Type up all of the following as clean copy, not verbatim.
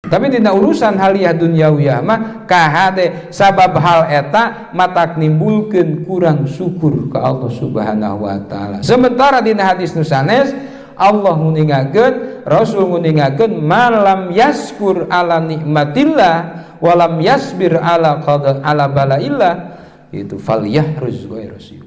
Tapi dina urusan haliyah dunyawiyah mah kahade sabab hal eta matak nimbulkeun kurang syukur ka Allah Subhanahu wa taala. Sementara dina hadis nu sanes Allah nguningakeun, Rasul nguningakeun malam yaskur ala nikmatillah walam yasbir ala qada ala balaillah itu falyahruz ghairu siwa.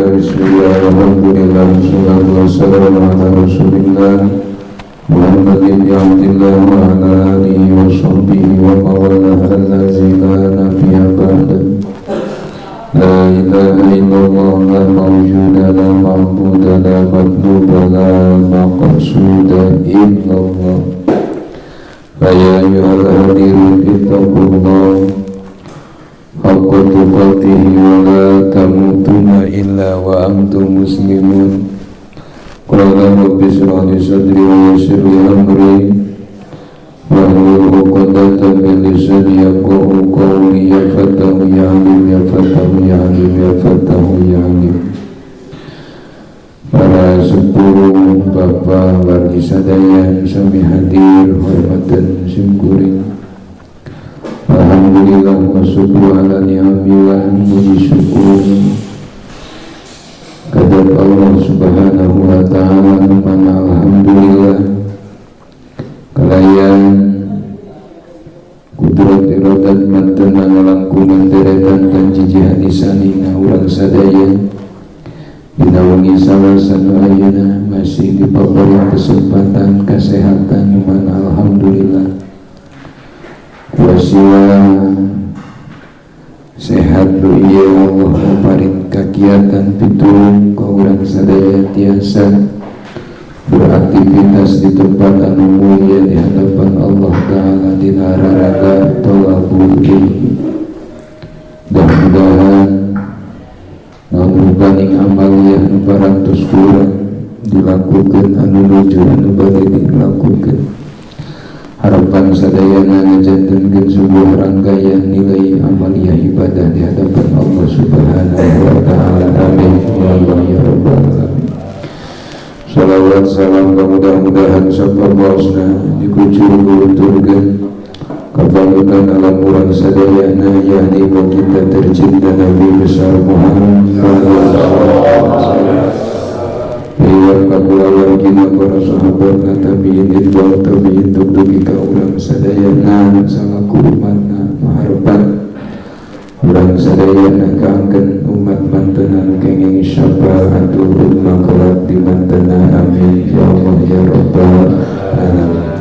Bismillah, alhamdulillah, wassalatu wassalamu ala rasulillah Muhammad ibn Abdillah wa ala alihi wa sahbihi wa mawala allazi la nabiyya ba'da. La ilaha illallah, la mawjuda, la ma'buda, la matluba, la maqsuda illallah. Fa ya ayyuhal hadirun ittaqullah haqqa tuqatihi wa la tamutunna illa wa antum muslimun. Qala rabbi ishrah li sadri wa yassir li amri wahlul 'uqdatam min lisani yafqahu qawli. Ya Fattahu ya Alim, ya Fattahu ya Alim, ya Fattahu ya Alim. Para sepuh, bapak, wargi sadaya sami hadir hormatan simkuring. Alhamdulillah wa syukur ala ni'amillah, muji syukur kadar Allah Subhanahu wa ta'ala, mana alhamdulillah kalayan kudrat iradat mantena ngalangkungan deretan dan jijihan isanina urang sadaya dina wengi salasa nu ayeuna masih dipabari kesempatan kesehatan, mana alhamdulillah wasilah sehat lu iya Allah paparin kagiatan pitulung ka urang sadaya tiasa beraktivitas di tempat anu mulia di hadapan Allah Ta'ala dina raraga tolabul ilmi. Mudah-mudahan naon rupaning amaliyah nu parantos kurang dilakukeun anu nuju anu bade dilakukeun. Harapan sadayana ngajantenkeun sebuah rangkaian nilai amaliyah ibadah di hadapan Allah Subhanahu wa taala. Amin ya Allah ya rabbal alamin. Salawat salam mudah-mudahan sapabaosna dikucur guluturkeun kapanutan alam urang sadayana yakni baginda tercinta Nabi besar Muhammad sallallahu alaihi wasallam. Liwat kakulawargina para sahabat tabi'in itba'u tabi'in dugdugi ka urang sadayana salaku umatna maharepan urang sadayana kaangkeun umat mantena nu kenging syafaatul ummah kelak di mantena. Amin ya Allah ya rabbal alamin.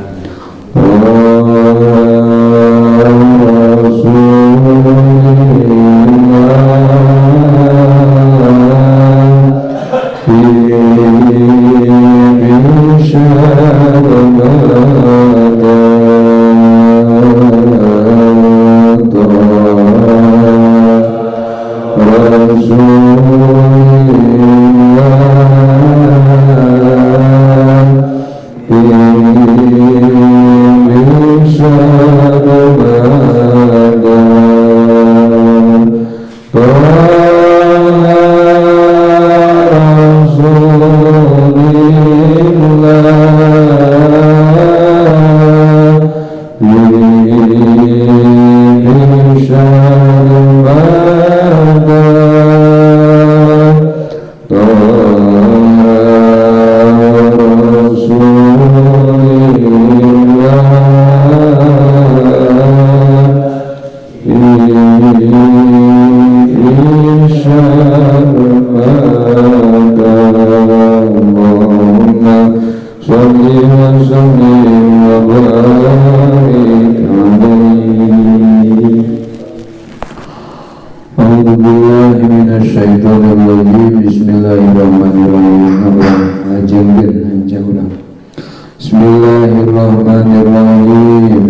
Bismillahirrahmanirrahim. Bismillahirrahmanirrahim.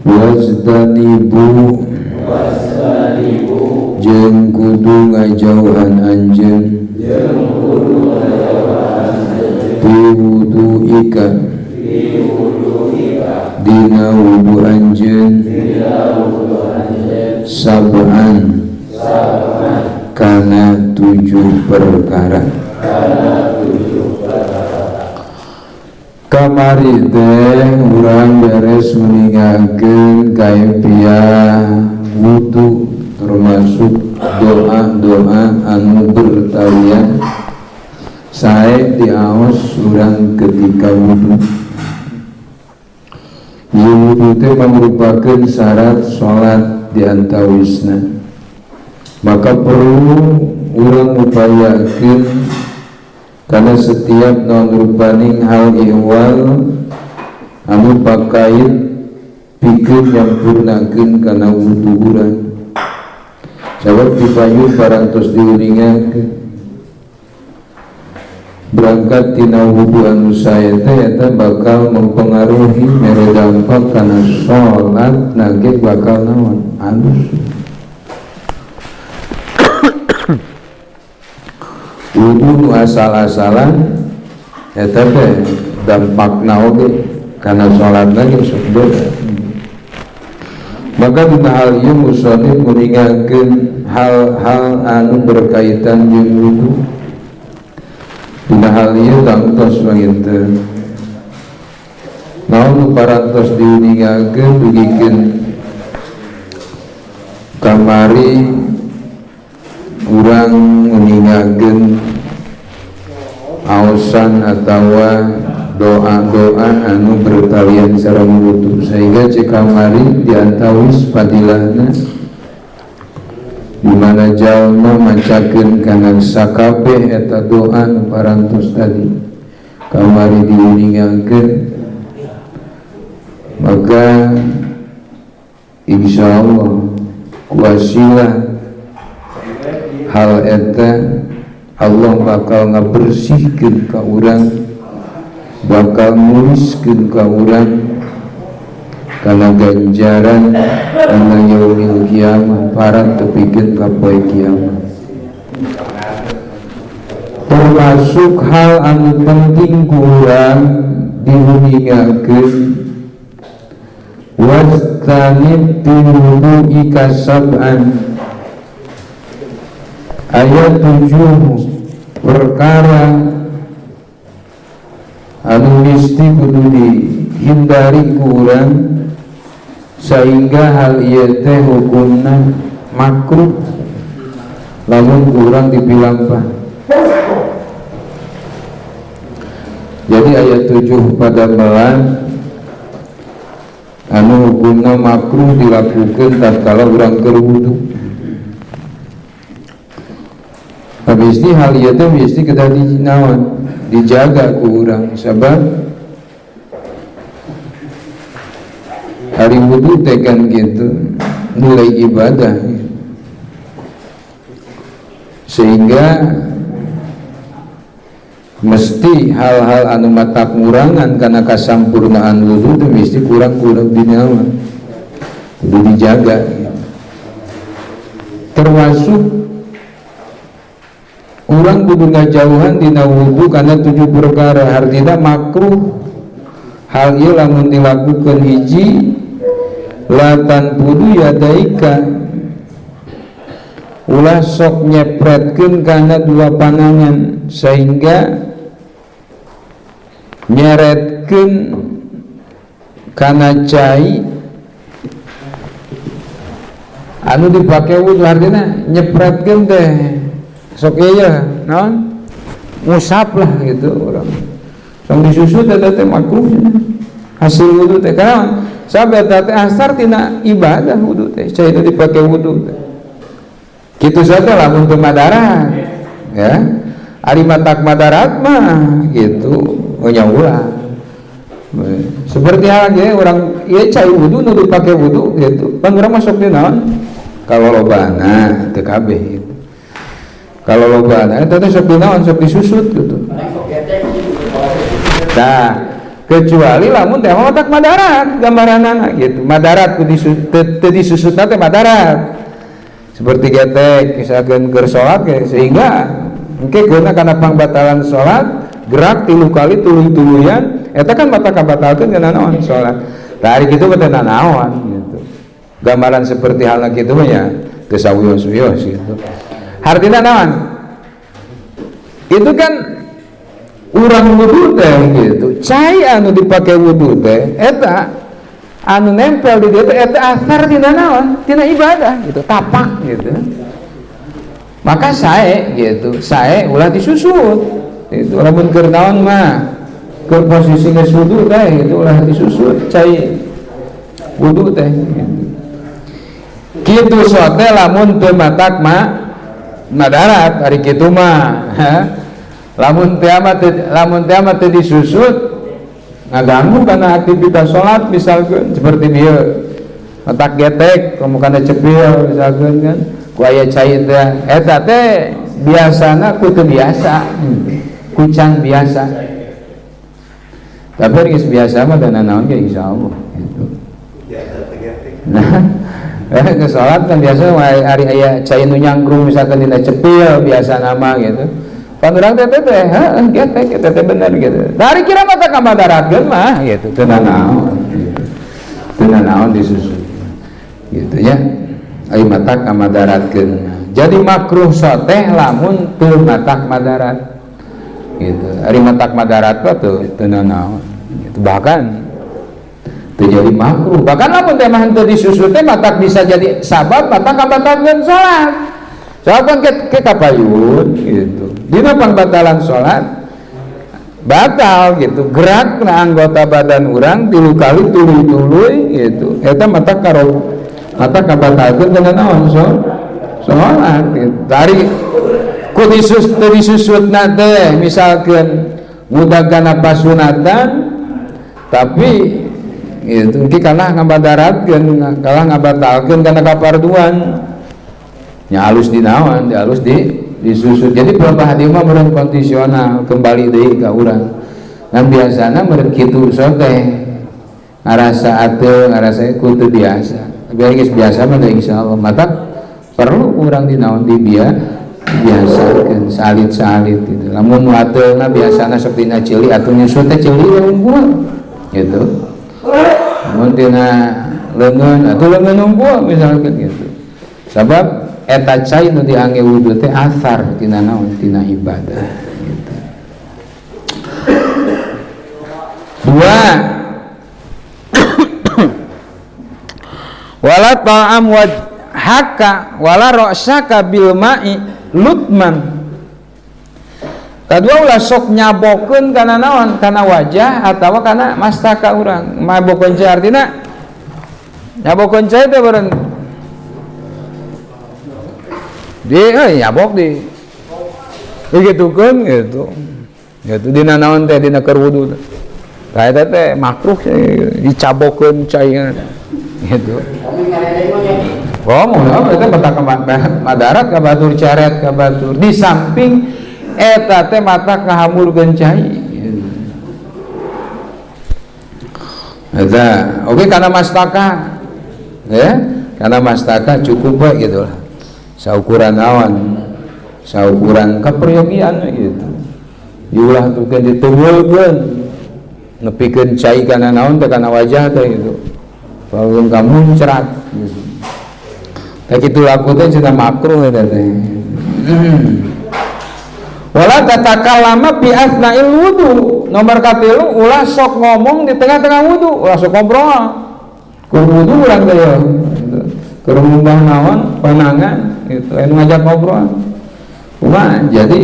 Wajtanibu, jeung kudu ngajauhan anjeun fi wudu'ika dina wudu anjeun sab'an kana 7 perkara. Kamari teh urang beres meninggalkeun kaifiah wudu termasuk doa-doa anu bertalian sae diaos urang ketika wudu. Wudu teh merupakan syarat salat di antawisna. Maka perlu urang upayakeun karena setiap naon rupaning hal ihwal anu pakait pikeun nyampurnakeun kana wudu urang. Sabab dipayu parantos diuningakeun berangkat tina wudu anu sae teh eta bakal mempengaruhi mere dampak kana salat nage bakal naon alus. Wudu nu asal-asalan eta teh dampakna oge kana salatna ge sok beda. Maka dina hal ieu musannif nguningakeun hal-hal anu berkaitan jeung wudu. Dina hal ieu tangtos panginten naon nu parantos diuningakeun dugikeun kamari urang nguningakeun aosan atawa doa-doa anu bertalian sareng wudu sehingga cek kamari diantawis fadilahna di mana jalma macakeun kana sakabeh eta doa nu parantos tadi kamari diuningakeun, maka insyaallah kuasilah hal eta Allah bakal ngabersihkeun ka urang, bakal nuliskeun ka urang kana ganjaran dina yaumil kiamah parat tepikeun ka poe kiamat. Termasuk hal anu penting ku urang diuningakeun wastanib bi wudu'ika sab'an, ayat 7 perkara anu misti kudu dihindari ku urang sehingga hal ieu teh hukumna makruh lamun ku urang dipilampah. Jadi ayat 7 pada melan anu hukumna makruh dilakukeun tatkala urang keur wudu. Habis hal ieu teh mesti kedah dinaon dijaga ku urang sabab hari wudu teh kan gitu nilai ibadah, sehingga mesti hal-hal anu matak ngurangan karena kasampurnaan wudu teh mesti kurang-kurang dinaon kudu dijaga. Termasuk urang kudu ngajauhan dina wudu karena 7 perkara artinya makruh hal ieu lamun dilakukeun hiji latan pudu yadaika ulah sok nyepretkeun kana 2 panangan sehingga nyeretkeun kana cai anu dipake wudu artinya nyepretkeun teh sok iya naon ngusap lah gitu orang sok disusut eta teh makruh hasil wudu teh kana sabab eta teh asar tina ibadah wudu teh cai itu dipake wudu teh kitu saja lamun teu madarat ya ari matak madarat mah gitu nya ulah seperti hal ge urang ieu cai wudu nu dipake wudu gitu pan urang masuk di naon kalau lobana teu kabeh gitu. Kalau lobana eta teh sok dinaon sok disusut gitu. Nah, kecuali lamun teh matak madarat gambaranana gitu. Madarat ku teu disusutna teh madarat. Seperti getek misalkan keur salat sehingga engke geuna kana pangbatalan salat gerak 3 kali tuluy-tuluyan eta kan mata kabatalkeun kana naon salat. Tah ari kitu mah teu naon gitu. Gambaran seperti halna kitu mah ya teu sawios-wios gitu. Hartina naon? Itu kan urang wudu teh gitu. Cai anu dipake wudu teh eta anu nempel di dia teh eta asar tina naon? Tina ibadah gitu, tapak gitu. Maka sae gitu, sae ulah disusut. Itu lamun keur naon mah keur posisi geus wudu teh gitu ulah disusut cai wudu teh gitu. Kitu sote lamun teu matak ma madarat ari kitu mah. Lamun teu mah teu disusut ngaganggu karena aktivitas sholat misalkan seperti dia matak getek kamu kana cepil misalkan kan ku aya cai teh eta teh biasana ku teu biasa kucang biasa tapi geus biasa mah dan naon ge insyaallah gitu. Nah ke sholat kan biasa hari aya cai nu nyangkrung misalkan dina cepil biasa nama gitu. Pan urang teh teh heuh getek eta teh bener gitu. Dari kira mata ka madaratkeun mah gitu teu naon. Teu naon disusu. Gitu ya. Ai mata ka madaratkeun. Jadi makruh soteh lamun teu matak madarat. Gitu. Ari matak madarat mah teu naon. Gitu. Bahkan teu jadi makruh. Bahkan lamun teh mah henteu disusu teh matak bisa jadi sabab matak kabatalkeun salat. Soal kan ke kapayun gitu. Dina pangbatalan salat batal gitu. Gerak na anggota badan urang 3 kali tuluy-tuluy gitu. Eta mata karo mata kabatalkeun kana naon salat gitu. Dari ku teu disusutna teh misalkeun ngudag kana pasunatan tapi gitu engke kalah ngabadaratkeun kalah ngabatalkeun kana kaparduan. Nya alus di naon, di alus di disusut. Jadi pelebah di mah meureun kondisional kembali deui ka urang. Ngan biasana meureun kitu sote ngarasa ateu ngarasa ku teu biasa. Tapi geus biasa mah da insyaallah mata perlu urang di naon di biasakeun salit-salit gitu. Lamun nu ateuna biasana sok dina ceuli atuh nyusut teh ceuli unggul gitu. Mun tina leungeun atuh leungeun unggul misalkan gitu. Sabab eta cai nu diangge wudu teh asar tina naon tina ibadah gitu. Dua wala ta'am wajhaka wala ra'saka bil ma'i lutman. Kadua ulah sok nyabokeun kana naon kana wajah atawa kana mastaka urang. Mabokeun cai artina nyabokeun cai teh beureun di nyabok di digitukeun gitu. Gitu dina naon teh dina keur wudu. Tah eta teh makruh dicabokeun cai gitu. Oh, mun eta mata madarat ka batur caret ka batur. Di samping eta teh mata kahamurkeun cai. Eta oke kana mastaka. Ya, kana mastaka cukup we gitu lah. Saukuran awan, saukuran kaperyogian gitu. Diulah tuh kan diteunggeulkeun, nepikeun cai kana naon teh kana wajah teh gitu. Bageun kamuncrat gitu. Tah kitu laku teh cenah makruh eta teh. Wala tatakallama bi asna'il wudu. Nomor katilu ulah sok ngomong di tengah-tengah wudu, ulah sok ngobrol. Keur wudu urang teh ya. Keur ngumbah naon panangan gitu, anu ngajak ngobrol. Kumaha jadi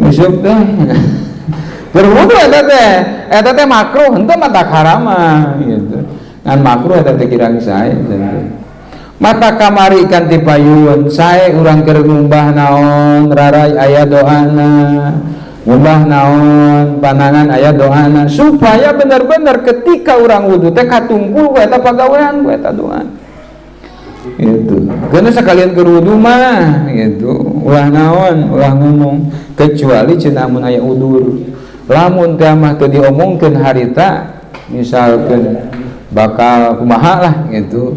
nguseup teh. Keur wudu eta teh makruh, henteu mata haramah gitu. Ngan makruh eta teh kirang sae tentu. Mata kamari kan ti payun, sae urang keur ngumbah naon, rarai aya doana. Ngumbah naon, panangan aya doana supaya bener-bener ketika urang wudu teh katungkul ku eta pagawean ku eta doa. Gitu. Karena sekalian keur wudu mah gitu, ulah naon, ulah ngomong kecuali cenah mun aya udur. Lamun teh mah teu diomongkeun harita misalkeun bakal kumaha lah gitu.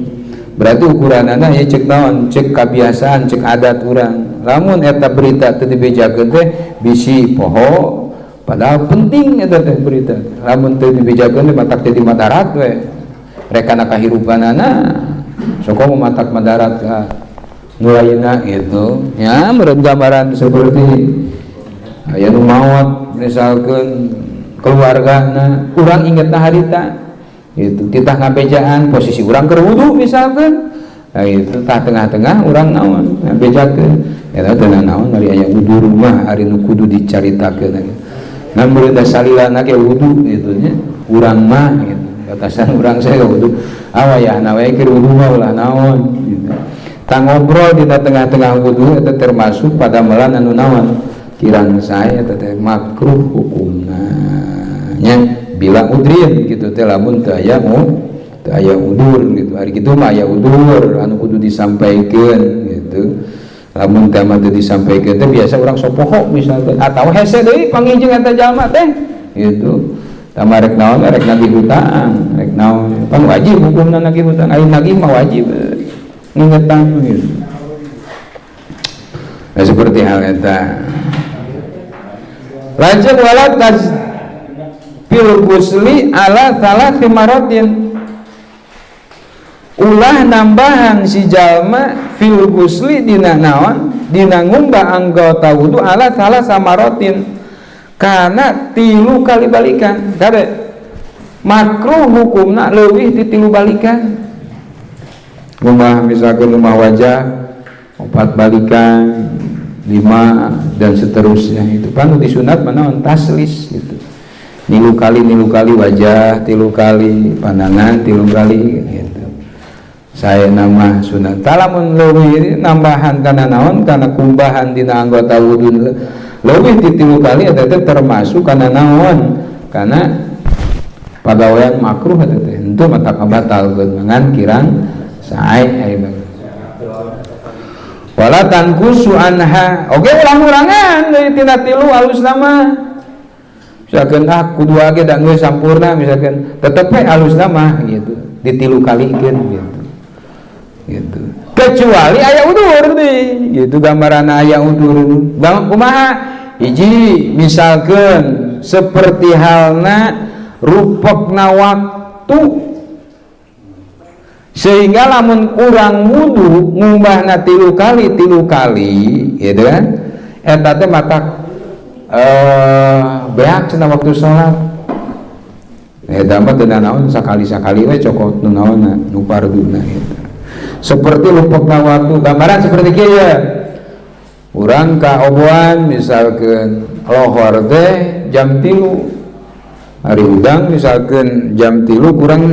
Berarti ukuranana ya cek naon, cek kebiasaan, cek adat urang. Lamun eta berita teu dibejakeun teh bisi poho, padahal penting eta teh berita. Lamun teu dibejakeun teh matak jadi madarat we rekana kahirupanana, sok komo matak madarat ka nu lainna gitu ya. Menurut gambaran seperti aya nu maot misalkan keluargana, urang ingetna harita itu kita ngabejaan posisi urang keur wudu misalkan. Nah, itu tah tengah-tengah urang naon ngabejakeun eta teu naon, ari aya udur mah, ari nu kudu dicaritakeun. Nah, meureun da salilana ge wudu gitu nya urang mah gitu, batasan urang saya wudu awayahna we keur wudu mah ulah naon gitu. Tah, ngobrol di tengah-tengah wudu eta termasuk padamelan anu naon, kirang sae, eta teh makruh hukumna nya, bila udrin gitu teh, lamun teu aya mu teu aya udur gitu. Hari kitu mah aya udur anu kudu disampaikan gitu. Lamun teh mah teu disampaikeun teh biasa urang sok poho misalkan, atau hese deui panggih eta jalma teh gitu. Tah, rek naon, rek nagih hutang, rek naon, pan wajib hukumna nagih hutang. Ari nagih mah wajib ngingetan gitu. Nah, seperti hal eta. Lanjut, wala tazid fil gusli ala thalathi maratin, ulah nambahan si jalma fil gusli dina naon, dina ngumbah anggota wudu, ala tsalasi maratin, karena 3 kali balikan. Kade, makruh hukumna leuwih ti 3 balikan. Ngumbah misalkan ngumbah wajah 4 balikan, 5, dan seterusnya. Itu kan disunat mana taslis gitu, nilu kali, nilu kali wajah, 3 kali panangan, 3 kali gitu. Saya nama sunat. Lamun leuwih nambahan kana naon, kana kumbahan dina anggota wudu leuwih ti 3 kali, eta teh termasuk kana naon, kana pagawean makruh. Eta teh henteu mata kabatalkeun, ngan kirang sae aya. Wala tanqusu anha, oke, ulah ngurangan dari tina 3. Alus nama misalkan, ah, kudu ge da geus sampurna misalkan, tetep we alus nama gitu di 3 kalikeun gitu gitu, kecuali aya udur nih gitu. Gambaran aya udur bang kumaha? Hiji, misalkan seperti halna rupekna waktu, sehingga lamun kurang wudu ngumbahna 3 kali, 3 kali gitu kan, eta teh matak beak cenah waktu sholat. Eta mah teu naon, sakali-sakali we cokot nu naonna, nu farduna gitu. Seperti lupekna waktu, gambaran seperti kieu ya, urang ka oboan misalkan lohor teh jam 3, hari hudang misalkan jam 3 kurang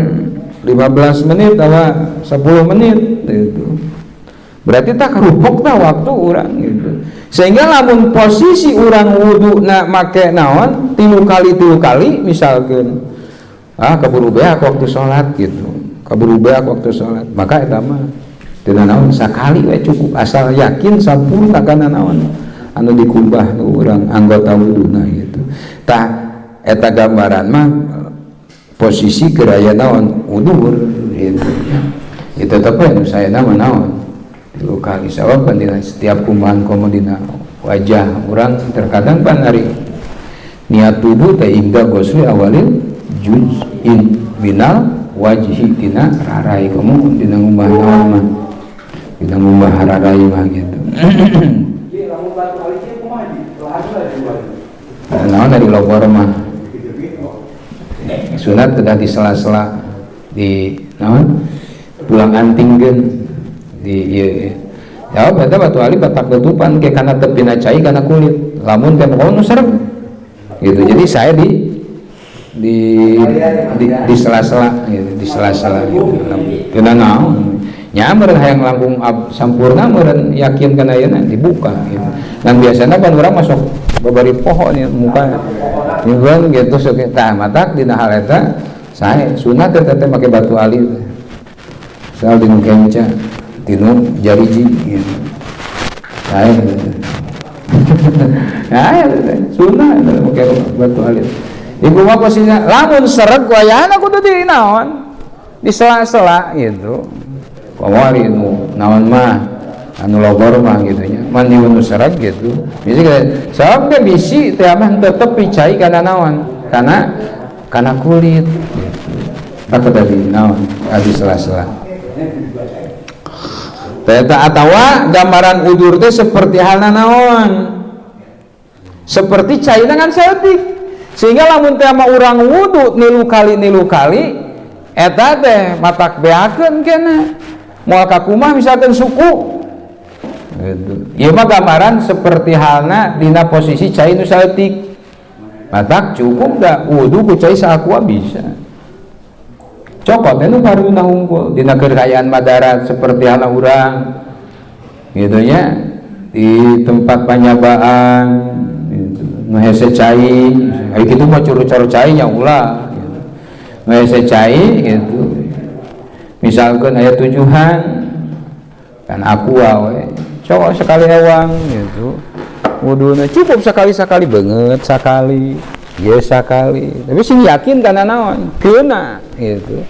15 menit atau 10 menit gitu. Berarti tak rupok tak waktu urang gitu, sehingga lamun posisi urang wudu na make naon 3 kali, 3 kali misalkan, ah, keburu beak waktu sholat gitu, keburu beak waktu sholat, maka eta mah tina naon, sakali we cukup, asal yakin sampurna kana naon anu dikumbah urang anggota wuduna gitu. Tah, eta gambaran mah posisi keraya naon, udur gitu ya. Itu tetep we saya nama naon 3 kali, sabab kan dina setiap kumbahan komo dina wajah urang terkadang pan ari niat wudu teh inda gosli awalil juz'in minal wajhi, dina rarai, komo dina ngumbah naon mah, dina ngumbah rarai mah gitu. Naon dari lopor mah sunat kedah di sela-sela, di naon, pulang antingkeun di ieu ya. Eta batu ali batak tutupan ke kana tepina cai kana kulit, lamun kan nu serem gitu. Jadi saya di sela-sela gitu, di sela-sela gitu. Kena naon nya, meureun hayang langkung sampurna, meureun yakin kana ayeuna dibuka gitu. Dan biasanya kan urang masuk babari poho nih muka nyugun gitu sok. Tah, matak dina hal eta sae sunat eta teh make batu ali, soal dinu kenca, dinu jariji gitu. Sae gitu. Nah, sunat make batu ali. Ibu mah posisinya lamun sereg wayahna kudu di naon, di sela-sela gitu. Kamari nu naon mah anu logor mah gitu nya, mandi nu serag gitu. Bisi sabab ge bisi teh mah tetep cai kana naon? Kana kulit gitu. Takut tadi naon adi sela-sela. Eta atawa gambaran udur teh seperti halna naon? Seperti caina ngan saeutik. Sehingga lamun teh mah urang wudu nilu kali eta teh matak beakeun kena. Moal kakumah misalkan suku. Gitu. Ieu mah gambaran seperti halna dina posisi cai nu saeutik. Matak cukup da wudu ku cai saaqua bisa. Cokot nu farduna hungkul dina keur kaayaan madarat seperti halna urang gitu nya di tempat panyabaan gitu. Nu hese cai, ai kitu mah curu-curu cai nya ulah gitu. Nu hese cai gitu. Misalkan aya tujuhan kan aqua we cowok sekali ewang gitu. Wuduna cukup sekali-sekali banget sekali. Ya sekali, tapi sing yakin karena naon, kena gitu.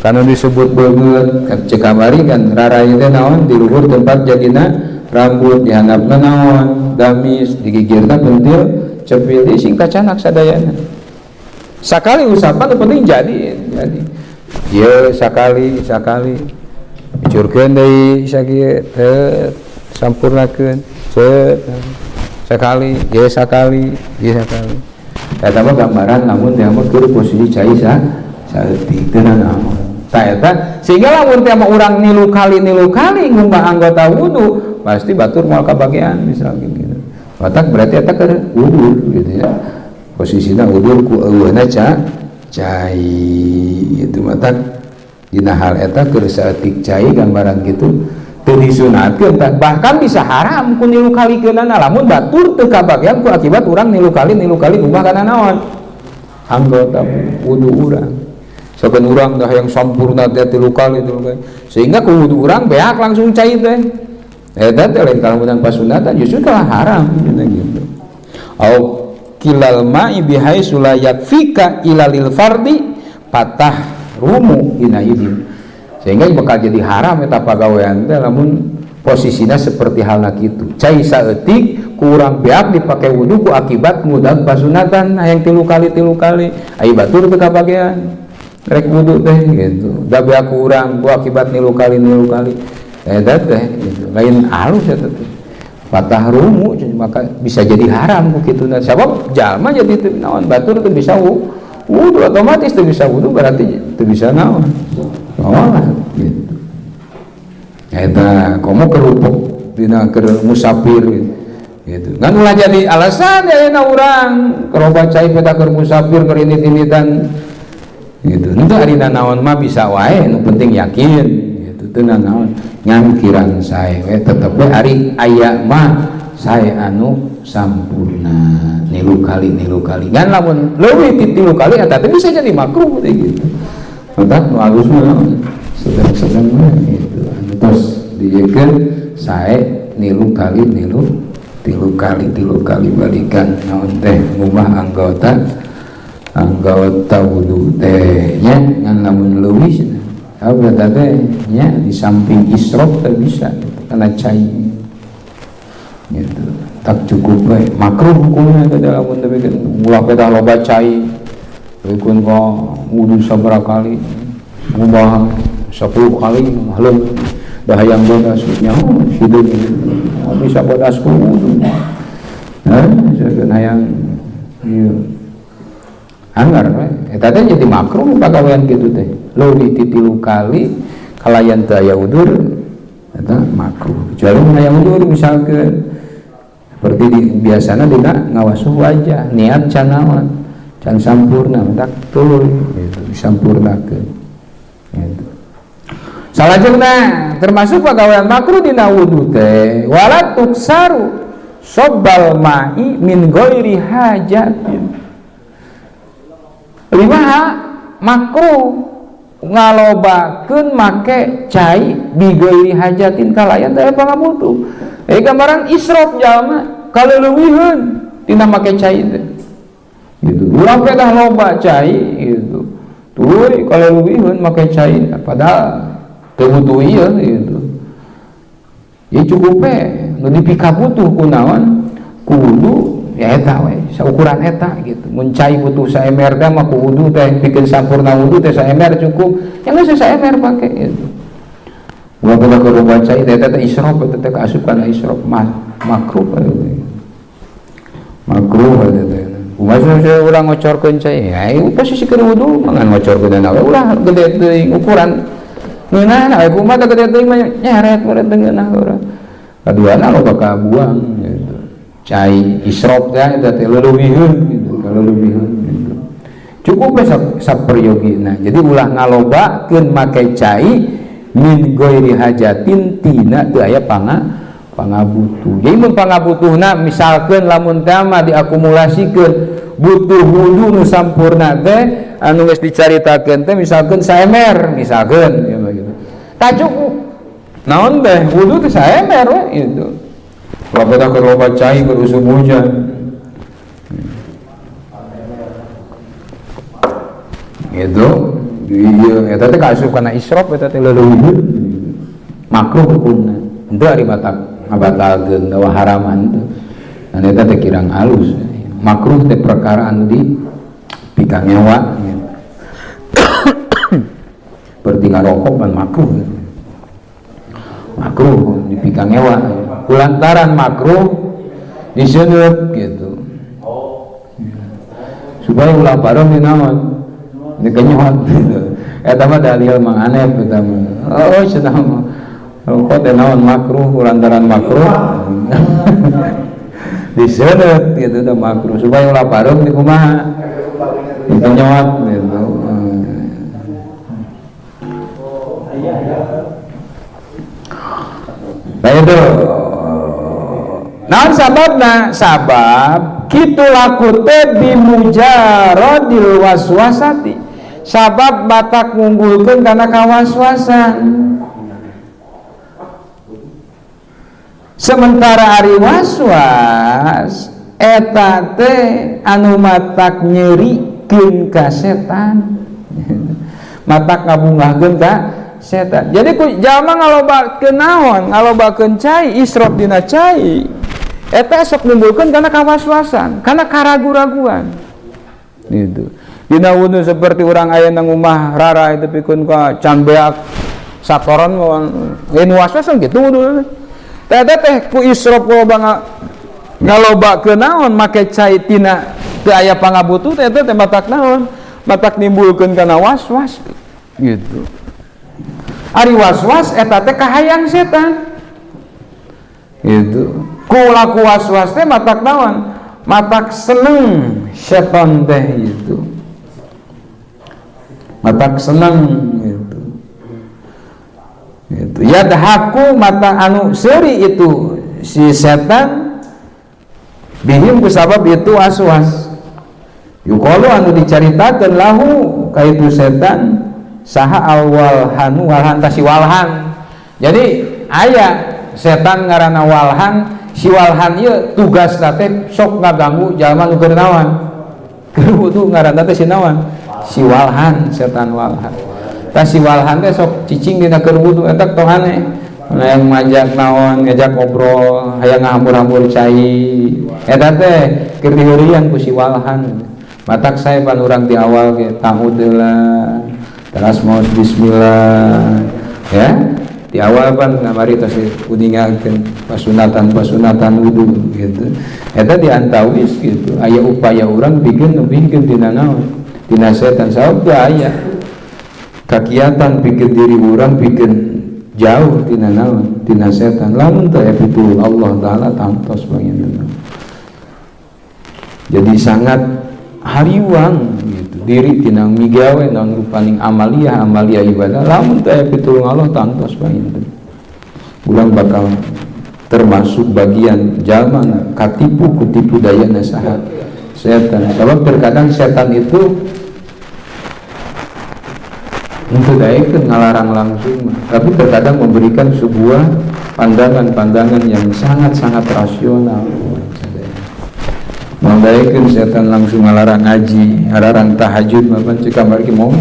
Karena disebut banget, cek kamari kan rarai teh naon di luhur tempat jadina rambut dihandapna naon, gamis digigirna pentil cepil di sing kacanak sadayana. Sakali usapan penting jadi. Ya sakali sakali. Curkeun deui sakieu teu sampurnakeun. Cet sekali, ya sakali, ya sakali. Eta mah gambaran lamun teh mah keur posisi cai saeutik teu nanaon. Tah eta sehingga lamun teh mah urang nilu kali ngumbah anggota wudu pasti batur moal kabagian misalkan gitu. Matak berarti eta keur wudu gitu ya. Posisina udur ku eueuhna cai gitu. Matak dina hal eta keur saeutik cai gambaran gitu teu disunatkeun, bahkan bisa haram ku nilu kalikeunana lamun batur teu kabagian ku akibat urang nilu kali ngumbah kana naon anggota wudu urang. Saben urang dah yang sampurna teh tilu kali sehingga ku wudu urang beak langsung cai teh eta teh lain kalamunan pasunatan justru kalah haram gitu. Au kilal ma'i bihaitsu la yakfika ila lil fardi patah rumu ina idin, sehingga bakal jadi haram eta pagawean teh lamun posisinya seperti halna kitu cai saeutik kurang beak dipake wudu ku akibat ngudag pasunatan hayang tilu kali ai batur teu kabagean rek wudu teh gitu da beak kurang ku akibat nilu kali eta teh gitu lain alus eta teh patah rumu maka bisa jadi haram ku kituna sabab jalma jadi teu naon batur teu bisa wudu otomatis teu bisa wudu berarti teu bisa naon sholat gitu. Eta komo kerupuk dina keur musafir gitu. Ngan ulah jadi alasan ya urang keroba cai peta keur musafir keur indit-inditan gitu. Henteu ari naon mah bisa wae nu penting yakin gitu teu naon ngan kirang sae we tetep we ari aya mah sae anu sampurna nilu kali ngan lamun leuwih ti tilu kali eta teh bisa jadi makruh teh gitu. Matak nu alus mah sedang-sedang mah gitu. Anu tos dijekeun sae nilu kali nilu tilu kali balikan naon teh ngumbah anggota wudu teh nya ngan lamun leuwih cenah apa eta teh nya di samping israf teh bisa gitu, karena cai gitu tak cukup we makruh hukumnya teh lamun teh bikin ulah pedah loba cai bikin ka wudu sabaraha kali ngumbah 10 kali haleum dah hayang bodas nya hideung gitu bisa bodas ku wudu nah misalkan hayang ieu anggar we eta teh jadi makruh pagawean kitu teh leuwih ti tilu kali kalayan teu aya udur eta makruh kecuali mun aya udur misalkeun seperti di, biasana dina ngawasuh wajah niat can naon can sampurna tak tuluy gitu disampurnakeun gitu. Salajengna termasuk pagawean makruh dina wudu teh wala tuksaru sobbal ma'i min ghairi hajatin. Lima makruh ngalobakeun make cai bi ghairi hajatin kalayan teh pangabutuh. Gambaran israf jalma kaleuweuheun tina make cai teh. Gitu. Urang pedah loba cai gitu. Tuluy kaleuweuheun make cai padahal Teu butuh ieu gitu. Ya cukup we nu dipikabutuh ku naon? Ku wudu ya eta we, saukuran eta gitu. Mun cai butuh saember teh mah ku wudu teh pikeun sampurna wudu teh saember cukup. Ya geus saember pake gitu. Ulah pada keur cai teh teh israf teh teh kaasup kana israf makruh makruh teh teh. Kumaha saya urang ngocorkeun cai? Ya posisi keur wudu mah ngan ngocorkeun we ulah gede teuing ukuran ngeunah we kumaha teh gede teuing mah nyeret meureun teu ngeunah urang. Kaduana loba kabuang gitu. Cai israf teh eta teh leulewiheun gitu, kaleulewiheun gitu. Cukup we saperyogina. Jadi ulah ngalobakeun make cai min ghairi hajatin tina teu aya pangabutuh. Jadi mun pangabutuhna misalkeun lamun teh mah diakumulasikeun butuh wudu nu sampurna teh anu geus dicaritakeun teh misalkeun saemer misalkeun ya gitu. Tah cukup. Naon teh wudu teh saemer we gitu. Kalau pada keur loba cai keur usum hujan. Gitu. Iya, eta teh kaasup kana israf eta teh leulewiheun. Makruh hukumna. Henteu ari batak ngabatalkeun dawa haraman teh. Dan eta teh kirang alus. Makruh teh perkara anu di pikangewa gitu. Seperti ngarokok pan makruh. Makruh di pikangewa. Kulantaran makruh diseuneup gitu. Supaya ulah bareng di naon? Dikenyot gitu. Eta mah dalil mang aneh eta mah. Oh cenah mah. Rokok teh naon makruh kulantaran makruh. Diseuneup gitu teh makruh supaya ulah bareng di kumaha? Dikenyot gitu. Nah itu. Naon sababna? Sabab kitu laku teh bimujaradil waswasati. Sabab batak ngunggulkeun kana kawaswasan. Sementara ari waswas eta teh anu matak nyerikeun ka setan. Matak ngabungahkeun ka setan. Jadi ku jalma ngalobakeun naon? Ngalobakeun cai, israf dina cai. Eta sok nimbulkeun kana kawaswasan, kana karagu-raguan. Gitu. Dina wudu seperti urang aya nang omah rara itu pikeun ka can beak satoran lain waswasan gitu wudu. Teh teh ku israf loba ngalobakeun naon make cai tina teu aya pangabutuh teh teh matak naon? Matak nimbulkeun kana waswas gitu. Ari waswas eta teh kahayang setan. Gitu. Ku laku waswas teh matak naon? Matak seneng setan teh gitu. Matak seneng gitu. Gitu. Yadhaku mata anu seuri itu si setan bihim kusabab itu waswas. Yuqalu anu dicaritakeun lahu ka itu setan saha awal hanu walhan ta si walhan. Jadi aya setan ngaranna walhan, si walhan ieu tugasna teh sok ngaganggu jalma nu keur naon? Keur wudu ngaranna teh si naon? Si walhan, setan walhan. Tah si walhan teh sok cicing dina keur wudu eta tong aneh. Hayang majak naon, ngajak ngobrol, hayang ngahambur-hambur cai. Eta teh keur diheureuyan ku si walhan. Matak saya pan urang di awal ge ta'ud heula. Teras maos bismillah ya. Di awal pan ngamari tos uningakeun pasunatan-pasunatan wudu gitu. Eta diantawis gitu. Aya upaya urang bikin lebihkeun tina naon? Tina setan sabab teu aya. Kakiatan bikin diri urang bikin jauh tina naon? Tina setan. Lamun teh pitulung Allah taala tamtos panginten. Jadi sangat hariwang gitu. Diri tina migawe naon rupaning amaliyah amaliyah ibadah lamun teh pitulung Allah tamtos panginten. Urang bakal termasuk bagian jalma katipu kutipu daya nasahat setan. Sebab terkadang setan itu untuk daekeun ngalarang langsung, tapi terkadang memberikan sebuah pandangan-pandangan yang sangat-sangat rasional. Mendaekeun setan langsung ngalarang ngaji, ngalarang tahajud, mapan cek kamari mau.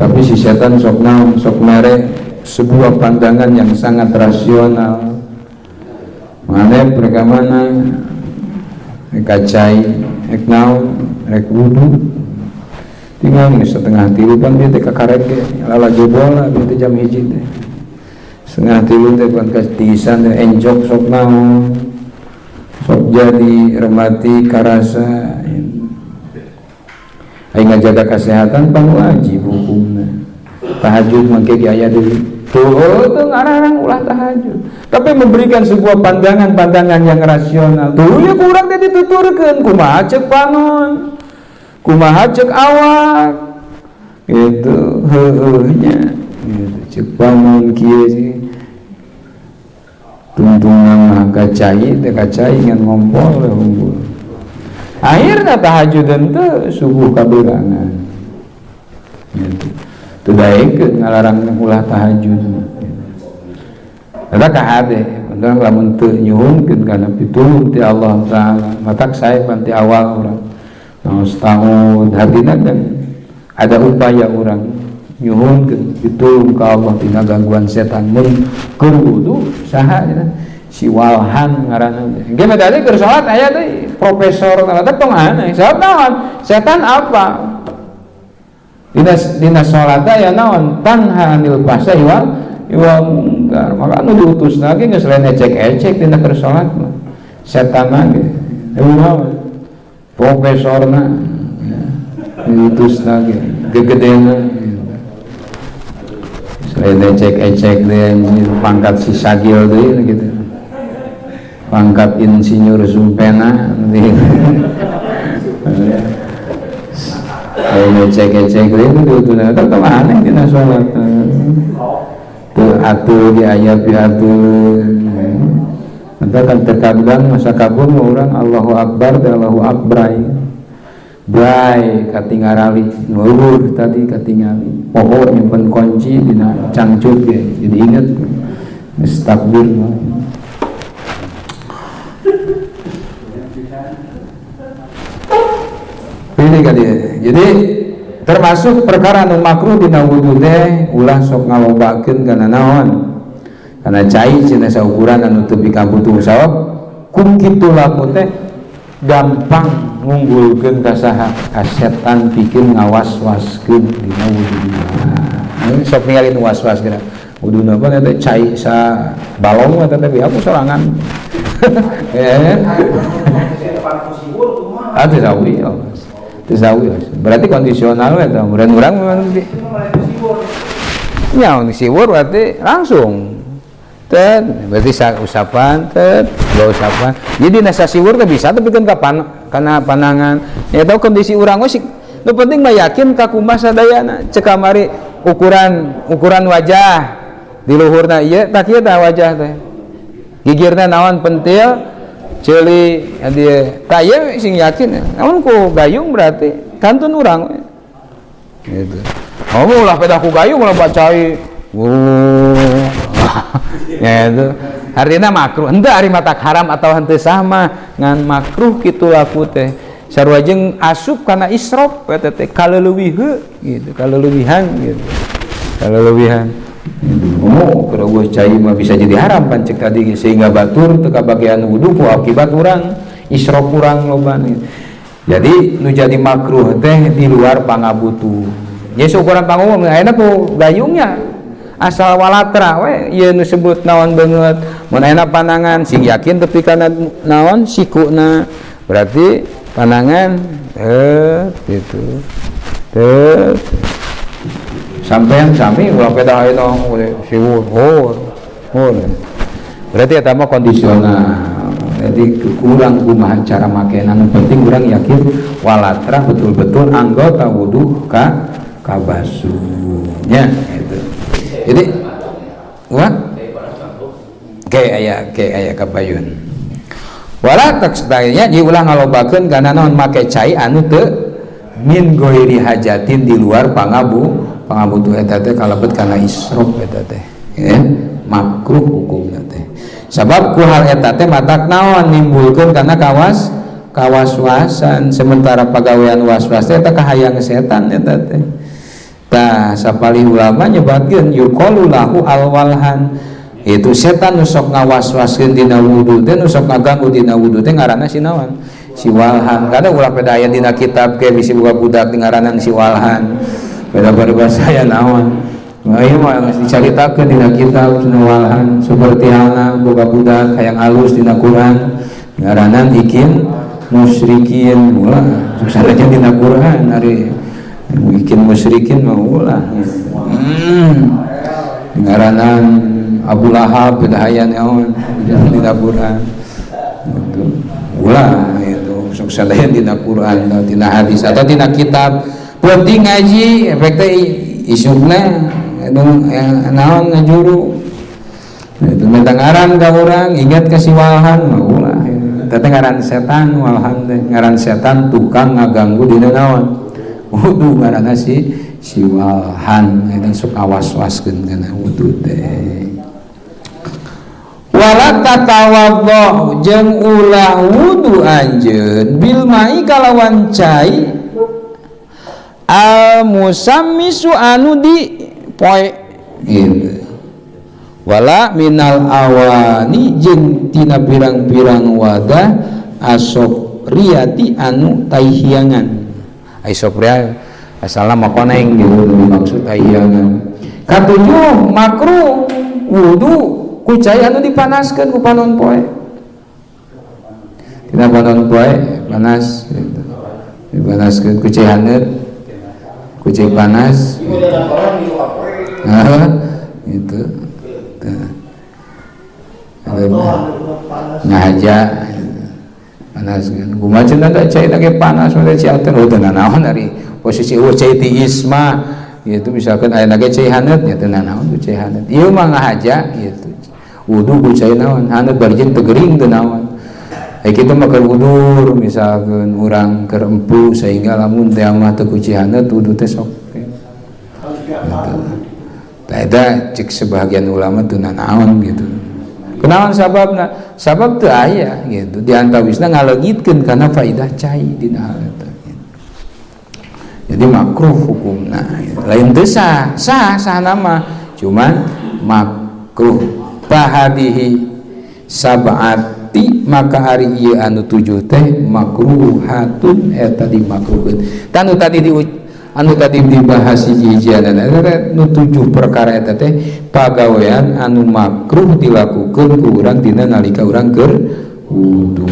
Tapi si setan sok naon, sok mere sebuah pandangan yang sangat rasional. Mana mereka mana rek cai, rek naon, rek wudu. Tinggal nih 2:30 kan dia teh kakarek ge, lalajo bola dia teh jam 1 teh. 2:30 teh pan katiisan teh enjok sok naon. Sok jadi remati karasa. Aing ngajaga kesehatan pan wajib hukumna. Tahajud mangke ge aya deui. Tuh tuh ngarang ulah tahajud. Tapi memberikan sebuah pandangan-pandangan yang rasional. Tuh ya kurang teh dituturkeun kumaha ceuk panon. Kumaha ceuk awak. Gitu heueuh nya. Gitu ceuk panon kieu sih. Tungtungan mah kacai teh kacai ngan ngompol we unggul. Akhirna tahajud teu subuh kaberangan. Gitu. Teu daekeun ngalarang ulah tahajud. Eta kahade, urang lamun teu nyuhunkeun kana pitulung ti Allah Taala, matak sae pan ti awal urang. Naos tahun hartina kan ada upaya urang nyuhunkeun pitulung ka Allah tina gangguan setan mun keur wudu saha cenah si Walhan ngaranna teh. Ge tadi keur salat aya teh profesor teh tong aneh. Sebab naon? Setan apa? Dina salat aya naon? Tanha anil fahsai wal munkar. Maka anu diutus lagi geus lain ecek-ecek dina keur salat mah. Setan ge. Eueuh profesorna ya, diutus lagi gegedena. Selain ecek-ecek deh pangkat si sagil deui gitu. Pangkat insinyur sumpena nanti. Selain ecek-ecek deui diutus eta tong aneh dina salat. Teu atul di aya piatul. Maka kan terkadang masa kabur orang Allahu Akbar dan Allahu Akbar bray katingarali luhur tadi katingali poho nyimpen kunci dina cangcut ge jadi inget geus takbir. Ini kan dia. Jadi termasuk perkara nu makruh dina wudu teh ulah sok ngalobakeun kana naon? Karena cai cenah saukuran anu teu pikabutuh sabab ku kitu laku teh gampang ngunggulkeun ka saha ka setan pikeun ngawas-waskeun dina wuduna. Sok ningali nu was-was geura. Wuduna pan eta cai sa balong eta teh aku sorangan. Ya. Ah teu sawi. Teu sawi. Berarti kondisional we eta urang urang memang di. Nya siwur berarti langsung. Tet, berarti usapan, tet, dua usapan. Jadi nasa siwur teh bisa tapi kan kana panangan. Ya tahu kondisi urang we sih. Nu penting mah yakin ka kumaha sadayana. Cek kamari ukuran wajah di luhurna ieu tak ieu tah wajah teh. Gigirna naon pentil, ceuli dieu. Tah ieu sing yakin. Naon ku gayung berarti kantun urang we. Gitu. Oh ulah pedah ku gayung ulah bacai. Ya itu artinya makruh henteu ari matak haram atau henteu sama ngan makruh kitu laku teh sarua jeung asup kana israf eta teh kaleuwiheu gitu kaleuwihan gitu kaleuwihan oh keur eueuh cai mah bisa jadi haram pan cek tadi sehingga batur teu kabagian wudu ku akibat urang israf urang loba gitu. Jadi nu jadi makruh teh di luar pangabutuh nya ukuran pangumum ayeuna ku gayungnya asal walatra we ieu nu sebut naon beungeut mun aya panangan sing yakin tepi kana naon sikuna berarti panangan gitu teu sampean sami ulah pedah ayeuna siwur oh oh berarti eta mah kondisional jadi kurang kumaha cara makena nu penting urang yakin walatra betul-betul anggota wudu ka kabasuhnya gitu. Jadi wah ke aya kabayun wala tak sebagainya diulah ngalobakeun kana naon make cai anu teu min ghairi hajatin di luar pangabutuh eta teh kalebet kana israf eta teh ya makruh hukumna teh sabab ku hal eta teh matak naon nimbulkeun kana kawaswasan sementara pagawean was-was teh eta kahayang setan eta teh. Tah sapalih ulama nyebatkeun yuqalu lahu alwalhan, itu setan nu sok ngawaswaskeun dina wudu teh, nu sok ngaganggu dina wudu teh ngaranna si naon? Si walhan. Kada ulah peda aya dina kitab ke bisi boga budak ngaranan si walhan. Beda paribasa aya naon. Nah, ieu mah geus dicaritakeun dina kitab si walhan seperti halna boga budak hayang alus dina Quran ngaranan ikin musyrikin ulah sanajan dina Quran ari ikin musyrikin mah ulah. Ngaranan Abu Lahab beda aya naon dina Quran gitu. Ulah itu sok sadaya dina Quran atau dina hadis atau dina kitab penting ngaji efek teh isukna naon ngajuru itu minta ngaran ka urang ingat ka si walhan mah ulah. Teh ngaran setan walhan teh ngaran setan tukang ngaganggu dina naon wudu ngaranna si walhan eta sok awas-waskeun kana wudu teh. Wala tatawaddo jeung ulah wudu anjeun bil mai kalawan cai al musammisu anu di poe gitu. Wala minal awani jeung tina pirang-pirang wadah asofriyati anu taihiangan. Aisofria asalna makoneng gitu dimaksud taihiangan. Katujuh makruh wudu ku cai anu dipanaskeun ku panon poe. Tina panon poe panas gitu. Dipanaskeun ku cai haneut, ku cai panas. Heeh, gitu. Ngahaja panas kan. Kumaha cenah da cai lagi panas mah cai teh teu nanaon ari posisi eueuh cai tiis mah gitu misalkan aya lagi cai haneut nya teu nanaon ku cai haneut. Ieu mah ngahaja gitu. Wudu ku cai naon haneut bari jeung teu gering teu naon. Ai kitu mah keur wudur misalkan urang keur empu sehingga lamun teh mah teu ku cai haneut wudu teh sok gitu. Tah eta cek sebagian ulama teu nanaon gitu. Kunaon sababna? Sabab teu aya gitu. Di antawisna ngaleungitkeun kana faidah cai dina hal eta. Jadi makruh hukumna. Lain teu sah, sah sah nama, cuman makruh. Fahadihi sab'ati maka hari ieu anu tujuh teh makruhatun eta dimakruhkeun. Tah nu tadi di anu tadi dibahas hiji-hijianana eta nu tujuh perkara eta teh pagawean anu makruh dilakukeun ku urang dina nalika urang keur wudu.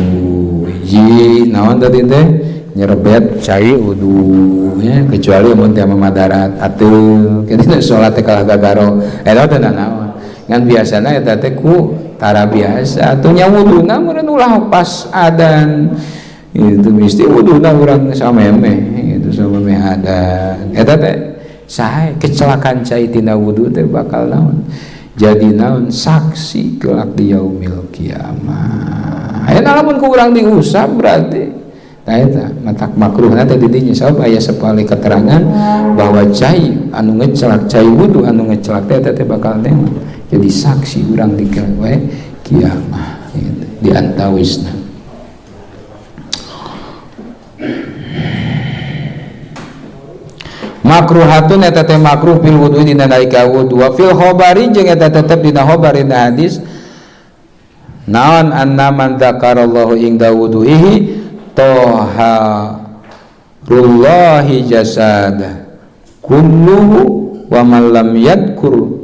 Hiji naon tadi teh nyerebet cai wudu nya kecuali mun teh madarat atuh kitu salat teh kalah gagaro eta teh naon. Ngan biasana eta teh ku tara biasa atuh nya wuduna meureun ulah pas adan itu mesti wuduna urang samemeh gitu samemeh adan eta teh sae kecelakaan cai tina wudu teh bakal naon jadi naon saksi kelak di yaumil kiamah. Ayeuna lamun ku urang diusap berarti tah eta matak makruhna teh di dinya sabab aya sapalih keterangan bahwa cai anu ngecelak cai wudu anu ngecelak teh eta teh bakal naon jadi saksi urang di wae kiamah gitu di antawisna. Makruhatun eta teh makruh fil wudu dina nalika wudu wa fil khabari jeung eta tetep dina khabar dina hadis naon anna man dzakarallahu inda wuduihi toharullahi jasad kulluhu wa man lam yadhkur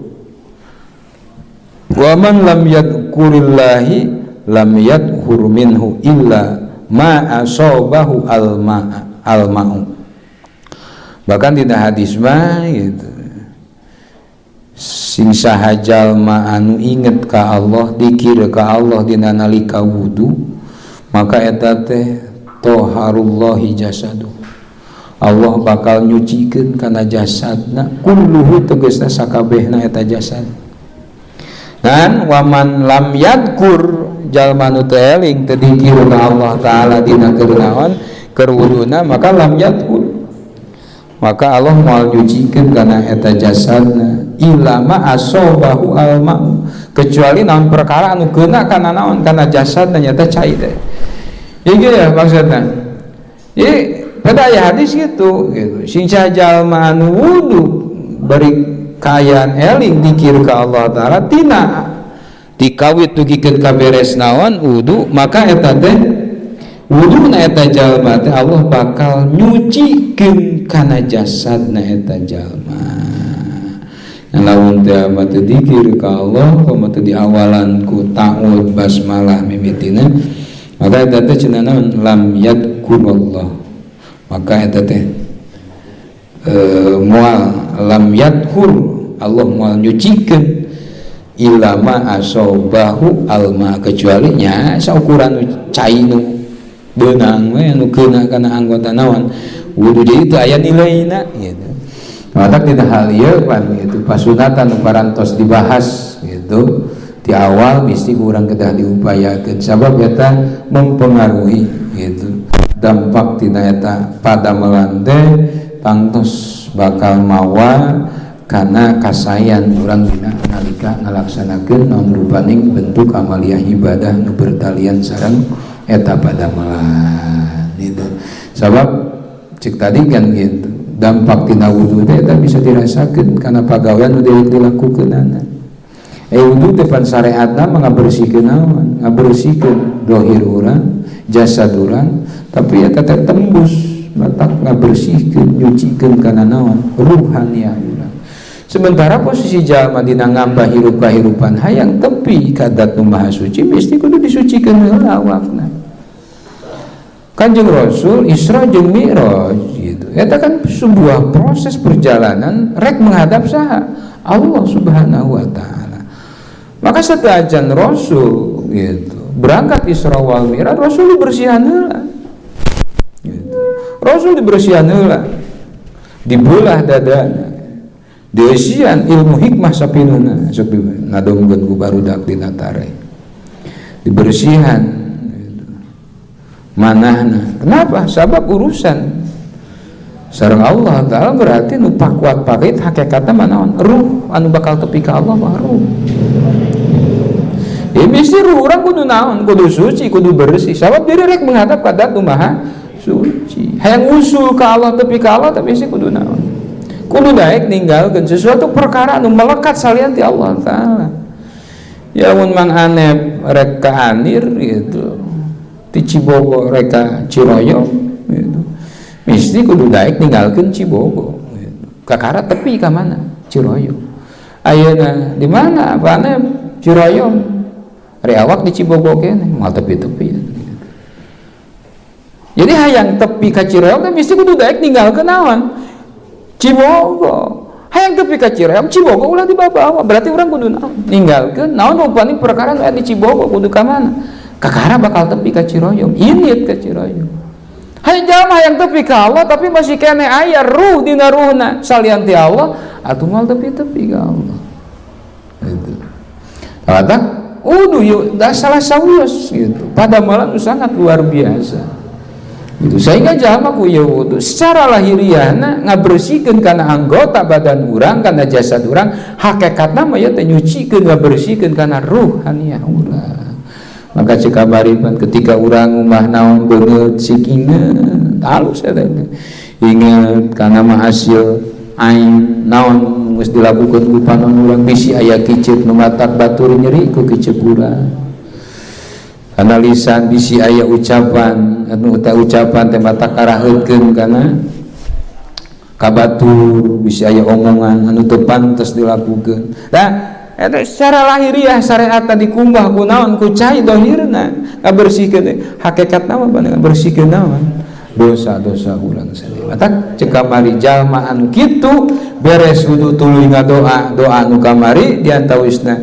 wa man lam yadhkurillahi lam yadhur minhu illa ma asabahu al-ma'u. Bahkan dina hadis mah gitu sing saha jalma anu inget ka Allah dikir ka Allah dina nalika wudu maka eta teh toharullahi jasadu Allah bakal nyucikeun kana jasadna kulluhu tegasna sakabehna eta jasad. Dan waman lam yadkur jalma nu teu eling teu dikir ka Allah taala dina keur naon keur wuduna maka lam yadkur maka Allah moal nyucikeun kana eta jasadna illa ma asabahu alma kecuali naon perkara anu keuna kana naon kana jasadna nyata cai teh. Ieu ya maksudna. Jadi pada aya hadis gitu gitu, sing jalma anu wudu bari kaayaan eling dikir ka Allah Taala tina dikawit dugikeun ka beres naon wudu, maka eta teh wuduna eta jalma teh Allah bakal nyucikeun kana jasadna eta jalma. Lamun teh mah teu dikir ka Allah, komo teu diawalan ku ta'ud basmalah mimitina, maka eta teh cenah naon, lam yadkurullah, maka eta teh moal lam yadhur, Allah moal nyucikeun ilama asobahu alma, kecuali nya saukuran cai nu beunang we anu keuna kana anggota naon wudu. Jadi itu aya nilaina gitu. Maka tidak hal ieu pan itu pasunatan nu parantos dibahas gitu di awal, mesti kurang kedah diupayakeun, sabab eta mempengaruhi gitu dampak tina eta padamelan teh tangtos bakal mawa karena kasayan urang dina nalika ngalaksanakeun naon rupaning bentuk amaliyah ibadah nu bertalian sareng eta padamelan gitu. Sabab cek tadi kan gitu, dampak tina wudu teh eta bisa dirasakeun karena pagawean nu dilakukeunana. Wudu teh pan syariatna mah ngabersihkeun naon, ngabersihkeun dohir urang, jasad urang, tapi eta teh tembus matak ngabersihkeun, nyucikeun kana naon, ruhaniah urang. Sementara posisi jalma dina ngambah hirup kahirupan hayang tepi ka Dat Nu Maha Suci, mesti kudu disucikeun heula awakna. Kanjeng Rasul Isra jeung Mi'raj gitu. Eta kan sebuah proses perjalanan rek menghadap saha? Allah Subhanahu wa Taala. Maka saacan Rasul gitu berangkat Isra wal Mi'raj, Rasul dibersihan heula. Gitu. Rasul dibersihan heula. Dibelah dadana. Dieusian ilmu hikmah sapinuna, sok ngadongkeun ku barudak dina tare. Dibersihan gitu manahna. Kenapa? Sabab urusan sareng Allah Ta'ala berarti nu pakuat pakait hakikatna manaon, ruh anu bakal tepi ka Allah mah ruh. Ya mesti ruh urang kudu naon, kudu suci, kudu bersih, sabab diri rek menghadap ka Dat Nu Maha Suci. Hayang usul ka Allah, tepi ka Allah, tapi mesti kudu naon, kudu daek ninggalkeun sesuatu perkara anu melekat salian ti Allah Ta'ala. Ya mun Mang Anep rek ka Anir gitu, ti Cibogo rek ka Ciroyom gitu, mesti kudu daek ninggalkeun Cibogo gitu. Kakara tepi ka mana? Ciroyom. Ayeuna di mana Pak Anep? Ciroyom. Ari awak di Cibogo kene, moal tepi-tepi gitu. Jadi hayang tepi ka Ciroyom teh mesti kudu daek ninggalkeun naon? Cibogo. Hayang tepi ka Ciroyom, Cibogo ulah dibawa. Berarti urang kudu naon? Ninggalkeun naon rupani perkara nu aya di Cibogo, kudu ka mana? Kakara bakal tepi ka Ciroyom, init ka Ciroyom. Hayang jalma hayang tepi ka Allah tapi masih kene aya ruh dina ruhna salian ti Allah, atuh moal tepi-tepi ka Allah. Gitu. Kata uduh yuk dah salah sawios gitu. Pada malam sangat luar biasa. Gitu. Sehingga jalma ku ieu wudu secara lahiriahna ngabersihkeun kana anggota badan urang, kana jasad urang, hakikatna mah ieu teh nyucikeun, ngabersihkeun kana ruhaniah urang. Maka cek kamari ketika urang umah naon beungeut sik inget halus eta teh. Inget kana mah hasil aing naon geus dilakukeun ku panon urang, bisi aya kicep nu matak batur nyeri ku kicep urang. Kana lisan bisi aya ucapan anu teh ucapan teh matak karaheutkeun kana kabatur, bisi aya omongan anu teu pantes dilakukeun. Nah, eta secara lahiriah syariat dikumbah ku naon, ku cai dohirna ngabersihkeun, hakikatna mah ngabersihkeun naon, dosa-dosa urang sendiri. Matak cek kamari jalma anu kitu beres wudu tuluy ngadoa, doa nu kamari diantawisna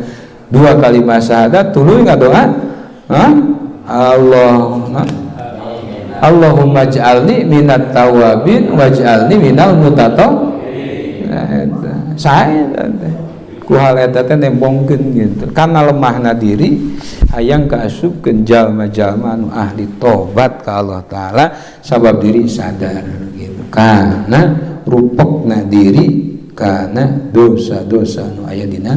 dua kalimat syahadat tuluy ngadoa, ha? Allah, ha? Allahumma ij'alni minat tawabin waj'alni minal mutatahhirin. Nah, eta sae teh ku hal eta teh nembongkeun gitu karena lemahna diri hayang kaasupkeun jalma-jalma anu ahli tobat ka Allah Taala, sabab diri sadar gitu karena rupekna diri karena dosa-dosa anu aya dina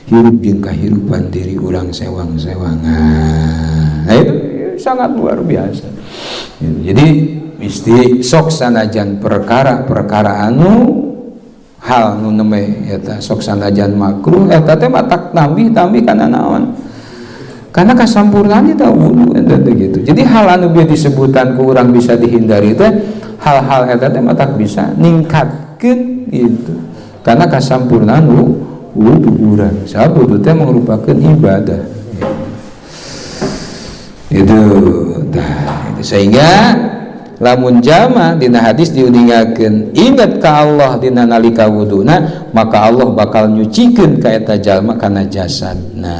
hirup jeung kahirupan diri urang sewang-sewangan. Nah, itu sangat luar biasa. Jadi mesti sok sanajan perkara-perkara anu hal nu nembe eta sok sanajan makruh eta teh matak tambih-tambih kana naon, karena kasampurnaan itu wudu eta teh gitu. Jadi hal anu bieu disebutan ku urang bisa dihindari teh, hal-hal eta teh matak bisa ningkatkeun gitu karena kasampurnaan wudu urang, sebab wudu teh merupakan ibadah itu. Nah, itu sehingga lamun jalma dina hadis diuningakeun ingat ka Allah dina nalika wuduna, maka Allah bakal nyucikeun ka eta jalma kana jasadna.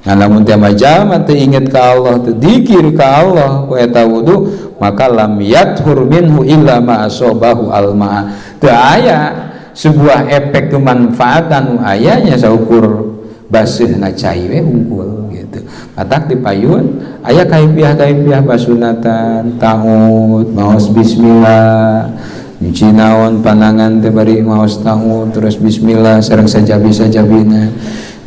Nah, lamun teh mah jalma teu inget ka Allah, teu dikir ka Allah ku eta wudu, maka lam yathur minhu illa ma asobahu alma, teu aya sebuah efek kemanfaatan nu aya nya saukur baseuhna cai we hungkul gitu. Matak di payun aya kaifiah-kaifiah pasunatan, taut maos bismillah, nyuci naon panangan teh bari maos taut terus bismillah sareng sajabi-sajabina.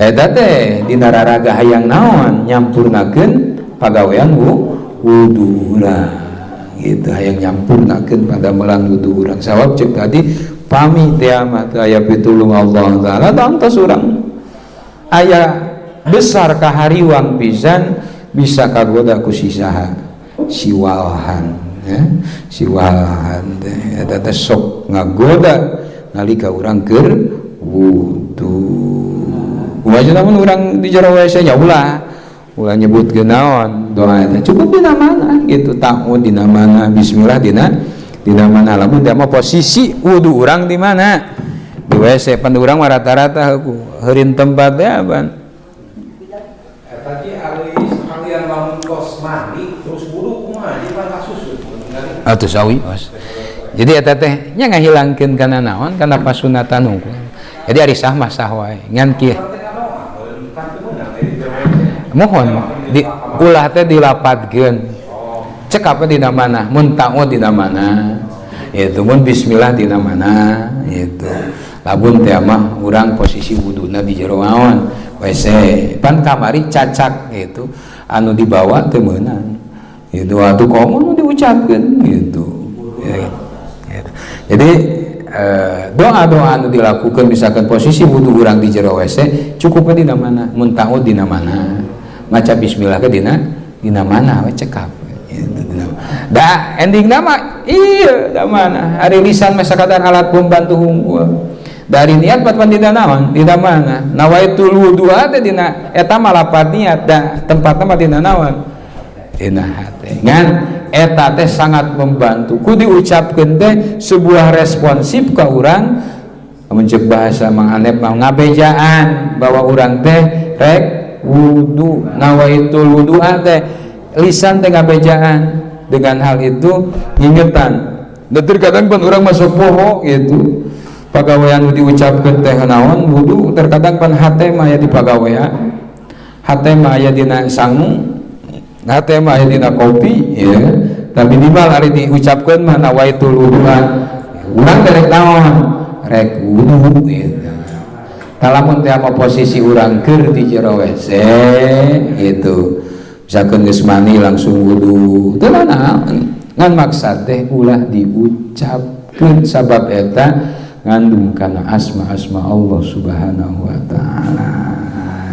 Eta teh dina raraga hayang naon, nyampurnakeun pagawean wudu urang gitu, hayang nyampurnakeun padamelan wudu urang. Sabab cek tadi, pami teh mah teu aya pitulung Allah Taala, tangtos urang aya besar kahariwang pisan, bisa kagoda ku si saha, si walhan ya, si walhan teh eta teh sok ngagoda nalika urang keur wudu. Kumaha lamun urang di jero WC nya, ulah ulah nyebutkeun naon doa eta, cukup dina mana gitu, ta'ud dina mana, bismillah dina mana, lamun teh mah posisi wudu urang di mana, di WC. Pan urang mah rata-rata heurin tempat teh apa. Eta ge ari sekalian lamun kos mandi terus wudu kumaha, jadi pan kasus Atuh sawi. Jadi eta teh nya ngahilangkeun kana naon, kana pasunatan hungkul. Jadi ari sah mah sah wae, ngan kieu mohon di ulah teh dilapatkeun, cek apa dina mana, mun ta'ud dina mana itu, mun bismillah dina mana itu. Lamun teh mah urang posisi wuduna di jero naon, WC, pan kamari cacak gitu anu dibawa teu meunang itu, atuh komo nu diucapkeun gitu ya, gitu. Jadi doa-doa anu dilakukan misalkan posisi wudu urang di jero WC, cukup dina mana, mun ta'ud dina mana, maca bismillah ke dina mana we, cekap gitu, dina. Da ending nama iya da mana ari lisan mah sakadar alat pembantu hungkul. Dari niat pat dina naon, dina mana, nawaitul wudu'a teh dina eta mah lapat niat, da tempatna mah dina naon, dina hate. Ngan eta teh sangat membantu ku diucapkeun teh sebuah responsif ka urang, mun ceuk bahasa Mang Anep mah ngabejaan bahwa urang teh rek wudu. Nawaitul wudu'a teh lisan teh ngabejaan dengan hal itu, ngingetan. Dan terkadang pan urang masuk poho gitu pagawean diucapkeun teh naon, wudu. Terkadang pan hate mah aya di pagawean, hate mah aya dina sangu, hate mah aya dina kopi ya. Tapi minimal ari diucapkeun mah nawaitul wudu'a, urang teh rek naon, rek wudu gitu. Lamun teh apa posisi urang keur di jero WC gitu, misalkan geus mandi langsung wudu, teu naon, ngan maksad teh ulah diucapkeun sabab eta ngandung kana asma-asma Allah Subhanahu wa Taala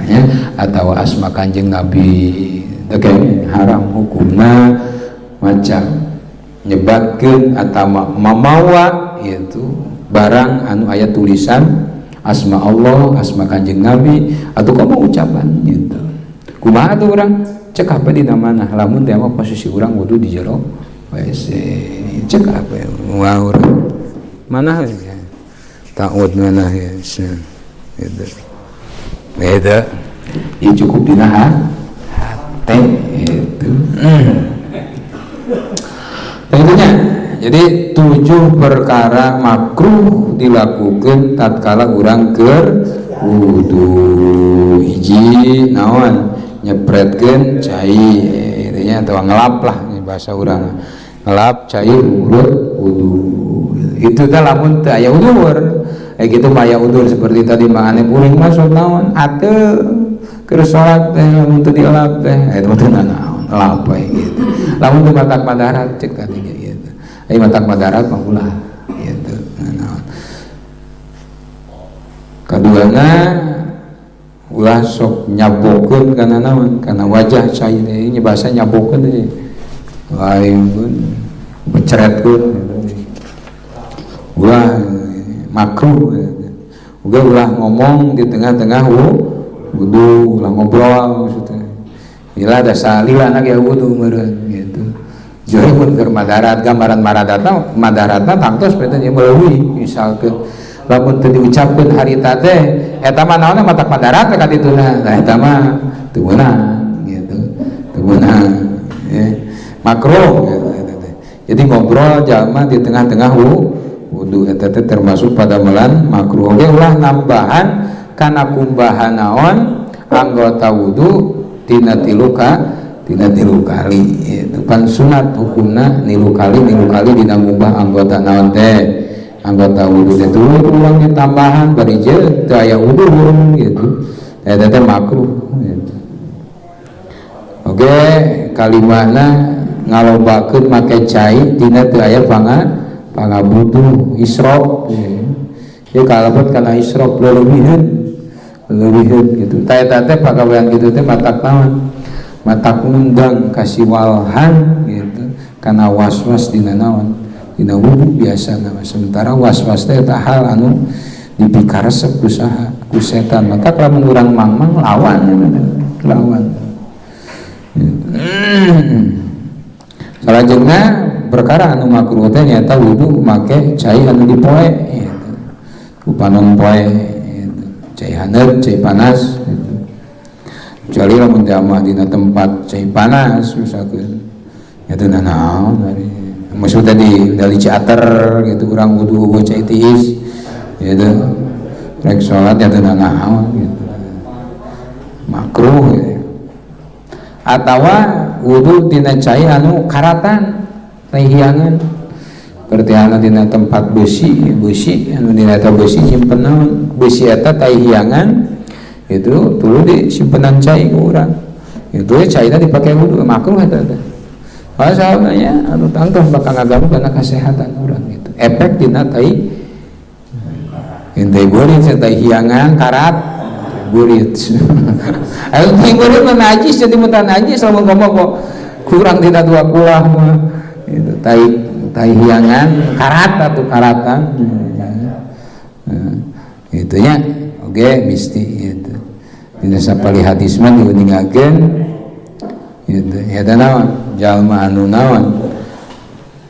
ya, atau asma Kanjeng Nabi. Teu haram hukumna macam nyebatkeun atau mamawa itu barang anu aya tulisan asma Allah, asma Kanjeng Nabi, atau kamu ucapan gitu. Kumaha tuh urang, cek apa dina mana, lamun teh mah posisi urang wudu di jero WC, cek apa ya, wah urang mana ya, ta'ud mana ya, gitu itu ya, cukup dina hate itu. Tentunya jadi 7 perkara makruh dilakukan tatkala urang keur wudu. Hiji naon, nyepretkeun cai intinya, atau ngelap lah bahasa urang, ngelap cai urut wudu itu teh lamun teu aya udur. Gitu mah aya udur seperti tadi mah aneh uring masuk naon ate keur salat teh, lamun teu dielap teh eta mah teu naon, lap we gitu. Lamun teu matak madarat cek tadi ge gitu. Ai matak madarat mah ulah gitu. Nah, kaduana ulah sok nyabokeun kana naon, kana wajah cai teh, nya bahasa nyabokeun teh lain pun becretkeun gitu. Ulah, makruh gitu. Uga ulah ngomong di tengah-tengah wudu, ulah ngobrol maksudnya. Lila da salila na ge wudu meureun gitu. Jauh pun keur madarat, gambaran madaratna, madaratna tangtos beten ieu meuleuwi. Misalkeun lamun teu diucapkeun harita teh, eta mah naonna matak madarat ka dituna. Nah, eta mah teu meunang gitu, teu meunang ya, makruh gitu eta teh. Jadi ngobrol jalma di tengah-tengah wudu eta teh termasuk pada melan makruh. Oge ulah nambahan kana kumbahan naon anggota wudu tina tilu ka tina tilu kali itu pan sunat hukumna nilu kali, nilu kali dina ngumbah anggota naon teh, anggota wudu teh. Tuluy urang ditambahan bari jeung teu aya wudu gitu, eta teh makruh gitu. Oke, kalimahna ngalobakeun make cai dina teu aya pangabutuh, israf ya, kalebet kana israf, leulebiheun leulebiheun gitu. Tah, eta teh pagawean kitu teh matak naon, matak ngundang kasiwalhan gitu, kana was-was dina naon, dina wudu biasa nama. Sementara was-was teh eta hal anu dipikaresep ku saha, ku setan. Matak lamun urang mangmang lawan lawan gitu. Salajengna perkara anu makruh teh nyaeta wudu make cai anu dipoe gitu. Ku panon poe gitu. Cai haneut, cai panas gitu. Kecuali lamun teh mah dina tempat cai panas misalkan, ya teu nanaon ari maksudnya di dari Ciater gitu, urang wudu euweuh cai tiis gitu, rek salat ya teu nanaon gitu, makruh gitu. Atawa wudu tina cai anu karatan, tai hiangan, berarti anu dina tempat besi, besi anu dina eta besi nyimpen naon, besi eta tai hiangan itu tuluy disimpenan cai ku urang itu, caina dipake wudu, makruh eta teh. Pasalnya anu tangtos bakal ngaganggu kana kesehatan urang gitu, efek dina tai ente beurit, tai hiangan karat burit. Ayo tai beurit mah najis, jadi mutan najis lamun ngomong kok kurang tidak dua kulah mah itu tai tai hiangan karat atau karatan itu nya. Oke, misti itu dina sapali hadis mah diuningakeun gitu ya, naon, jalma anu naon,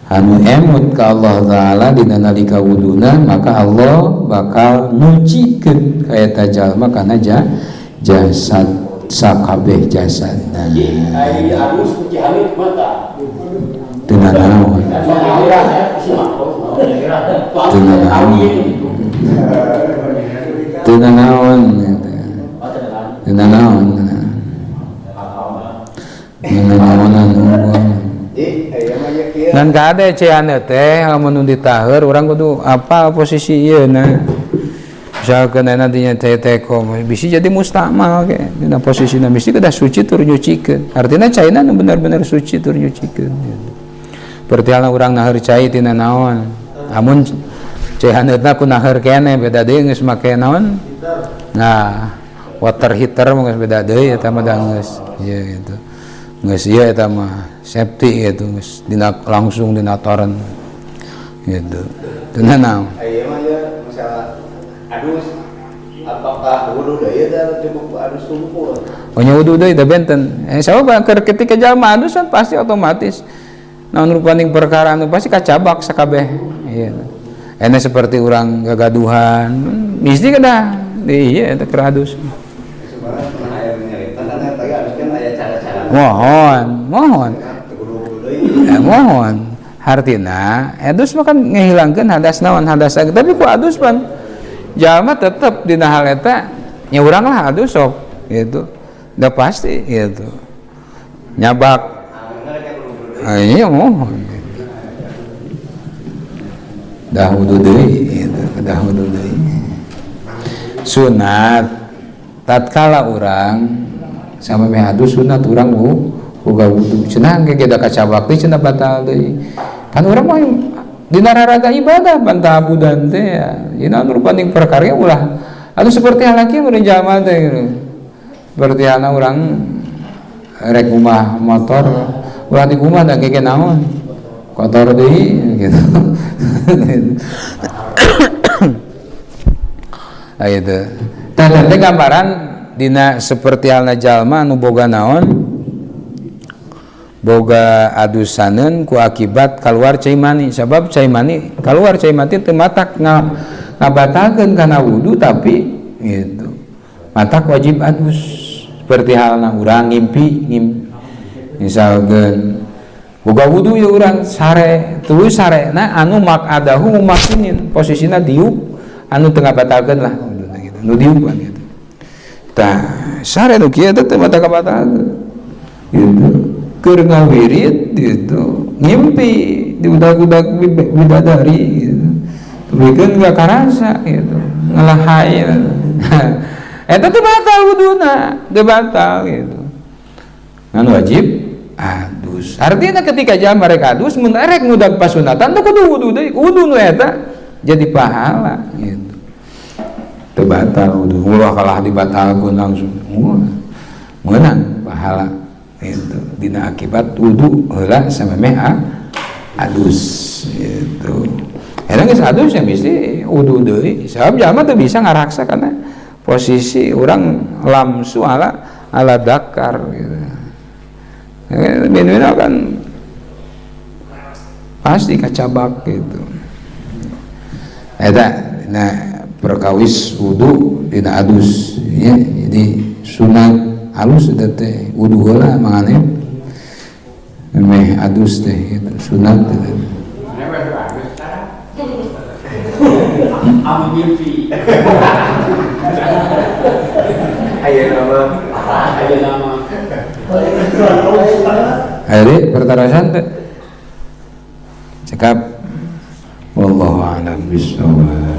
anu emut ka Allah Ta'ala dina nalika wuduna, maka Allah bakal nyucikeun ka eta jalma kana jasad sakabeh jasadna. Ai alus ku Cihalit mata. Teu nanaon, teu nanaon, teu nanaon, teu nanaon, teu nanaonan. Dan kade ciane teh lamun nu ditaheur urang kudu apa posisi ieu na. Misalkan nantinya teh teko bisa jadi mustakmal ke dina posisina mesti kedah suci tur nyucikeun. Artinya caina nu bener-bener suci tur nyucikeun gitu. Berarti halna urang naheur cai tina naon? Amun cai haneutna ku naheur keneh, beda deui geus make naon? Nah, water heater mah geus beda deui eta mah, da geus ieu gitu. Geus ieu eta mah safety gitu, geus dina langsung dina toren gitu. Teu naon. Aya mah ya masalah adus, apakah wudu deui teh cukup adus wungkul? Oh nya, wudu deui da benten. Eh, sabab keur ketika jalma adus kan pasti otomatis naon rupaning perkara anu pasti kacabak sakabeh. Iya. Ene seperti urang gagaduhan, mesti kedah di ieu eta keur adus. Sebenarnya pernah aya nyarita karena tadi adus kan aya cara-cara. Mohon, mohon. Teu kudu wudu deui. Eh, mohon. Hartina adus mah kan ngehilangkeun hadas naon, hadas, tapi ku adus pan jalma tetep dina hal eta nya, urang lah adus sok gitu. Udah pasti gitu. Nyabak. Ah, iya, mohon. Dah wudu deui gitu, dah wudu deui. Sunat tatkala urang sama meh adus, sunat urang Boga wudu cenah ge da kacabak teh cenah batal deui. Pan urang mah dina raraga ibadah pan ta'abudan teh ya. Dina anu paling perkara ulah anu seperti hal kieu mun jalma teh gitu. Seperti halna urang rek rumah motor ulah di rumah da ge naon kotor deui gitu. Nah, gitu. Tah teh gambaran dina seperti halna jalma anu boga naon boga adusaneun ku akibat keluar cai mani, sabab cai mani keluar cai mati teu matak ngabatalkeun kana wudu tapi gitu matak wajib adus. Seperti halna urang ngimpi misalkeun boga wudu ya urang sare tuluy sarena anu makadahu mumakinin posisina diuk anu teu ngabatalkeun lah wuduna gitu nu diuk kan gitu. Tah sare nu kieu teh teu matak ngabatalkeun gitu. Keur ngawirid gitu ngimpi diudag-udag bidadari gitu tuluikeun gak karasa gitu ngalahai eta teu batal wuduna teu batal gitu ngan wajib adus. Artinya ketika jalma rek adus mun rek ngudag pasunatan teu kudu wudu deui, wudu nu eta jadi pahala gitu teu batal wudu ulah kalah dibatalkeun langsung meunang pahala itu dina akibat wudu heula samemeh adus gitu. Eta geus adus ya mesti wudu deui sabab jalma teu bisa ngaraksa karena posisi urang lamsu ala ala dakar gitu. Minimal kan pasti kacabak gitu. Eta nah perkawis wudu dina adus ya, jadi sunat halus eta teh wudu heula mangane meh adus teh gitu sunat eta. Anu mimpi. Aya nama, aya nama. Ayo pertarasan teh. Cekap wallahu a'lam bissawab.